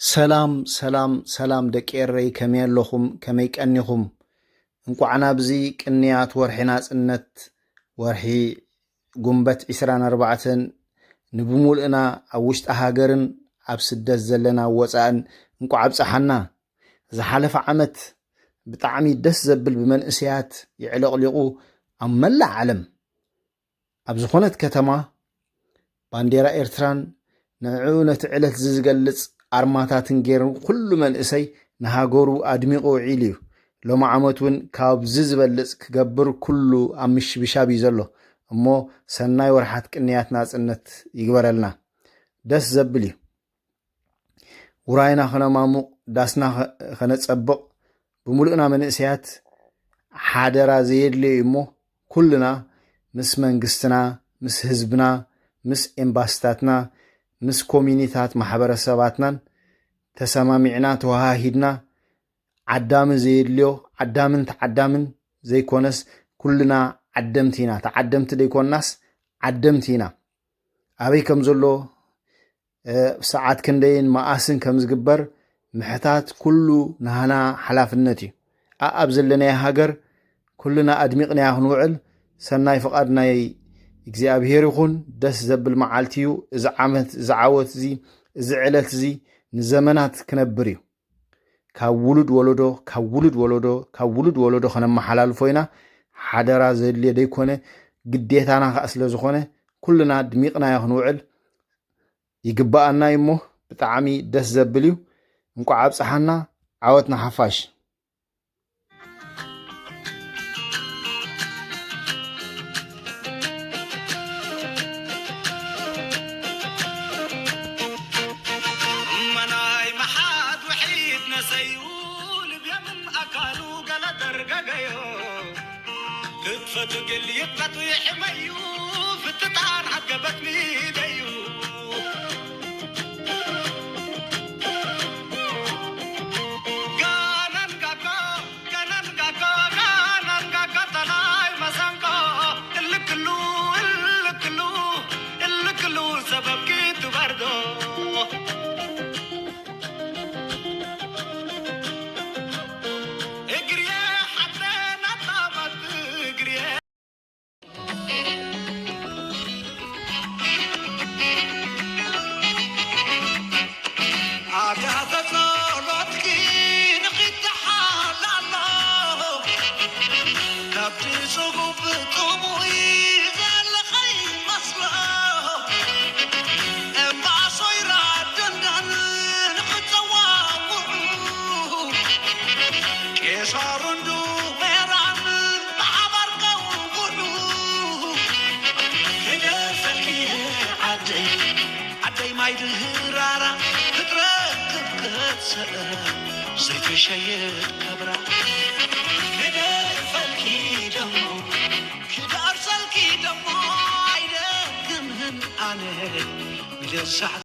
ሰላም ሰላም ሰላም ደቂ ኤረይ፣ ከመይ ኣለኹም? ከመይ ቀኒኹም? እንቋዕ ናብዚ ቅንያት ወርሒ ናጽነት፣ ወርሒ ጉንበት ዕስራን ኣርባዕተን፣ ንብሙሉእና ኣብ ውሽጢ ሃገርን ኣብ ስደት ዘለና ወጻእን እንቋዕ ኣብጽሓና። ዝሓለፈ ዓመት ብጣዕሚ ደስ ዘብል፣ ብመንእሰያት የዕለቕሊቑ ኣብ መላእ ዓለም ኣብ ዝኾነት ከተማ ባንዴራ ኤርትራን ንዕኡ ነቲ ዕለት እዚ ዝገልጽ ኣርማታትን ገይሩ ኩሉ መንእሰይ ንሃገሩ ኣድሚቑ ውዒሉ እዩ። ሎሚ ዓመት እውን ካብዚ ዝበልጽ ክገብር ኩሉ ኣብ ምሽብሻብ እዩ ዘሎ። እሞ ሰናይ ወርሓት ቅንያት ናጽነት ይግበረልና። ደስ ዘብል እዩ። ውራይና ኸነማሙቕ፣ ዳስና ኸ-፣ ኸነጸብቕ፣ ብምሉእና መንእሰያት ሓደራ ዘየድልዮ እዩ እሞ፣ ኩልና ምስ መንግስትና፣ ምስ ህዝብና፣ ምስ ኤምባስታትና፣ ምስ ኮሚኒታት ማሕበረሰባትናን ተሰማሚዕና፣ ተወሃሂድና፣ ዓዳሚ ዘየድልዮ፣ ዓዳምን ተዓዳምን ዘይኮነስ፣ ኩልና ዓደምቲ ኢና። ተዓደምቲ ዘይኮንናስ፣ ዓደምቲ ኢና። ኣበይ ከም ዘሎ፣ እ፣ ሰዓት ክንደይን መኣስን ከም ዝግበር ምሕታት ኩሉ ናህና ሓላፍነት እዩ። ኣኣብ ዘለናዮ ሃገር ኩልና ኣድሚቕናዮ ክንውዕል ሰናይ ፍቓድ ናይ እግዚኣብሄር ይኹን። ደስ ዘብል መዓልቲ እዩ። እዚ ዓመት፣ እዚ ዓወት እዚ፣ እዚ ዕለት እዚ ንዘመናት ክነብር እዩ። ካብ ውሉድ ወለዶ፣ ካብ ውሉድ ወለዶ፣ ካብ ውሉድ ወለዶ ከነመሓላልፎ ኢና። ሓደራ ዘድልዮ ደይኮነ፣ ግዴታና ከኣ ስለ ዝኾነ፣ ኩልና ድሚቕናዮ ክንውዕል ይግብኣና እዩ እሞ፣ ብጣዕሚ ደስ ዘብል እዩ። እንቋዕ ኣብጽሓና፣ ዓወት ንሓፋሽ። እመናይ መሓት ውሒድ ነሰዩ፣ ልብየምን ኣካሉ ገለ ደርገገዮ። ክትፈቱ ግል ይፍቀቱ ይሕመዩ፣ ፍትጣን ሃገበት ሚደዩ። ጋናን ጋጎ፣ ጋናን ጋጎ፣ ጋናን ጋጎ፣ ተላይ መሰንቆ፣ እልክሉ፣ እልክሉ፣ እልክሉ፣ ሰበብኪ ትበርዶ። እግርየ ሓብተ ናጣባት እግርየ። ኣብያተ ጸሎትኪ ንኺተሓላሎ፣ ካብቲ ጽጉብ ጥሙይ ዘለኸ ይመስሎ። እምባሶ ይራደንደን ንኽጸዋውዑ፣ ቄሳር እንዱ ሜራን ብሓባር ከውግዑ። ክደፈልኪ ዓደይ፣ ዓደይ ማይ ድህራራ ክትረክብ ክትሰእራ ዘይተሸየጥ ከብራ። ክደፈልኪ ደሞ፣ ክዳርሰልኪ ደሞ ኣይደግምህን ኣነ ምደሳሕ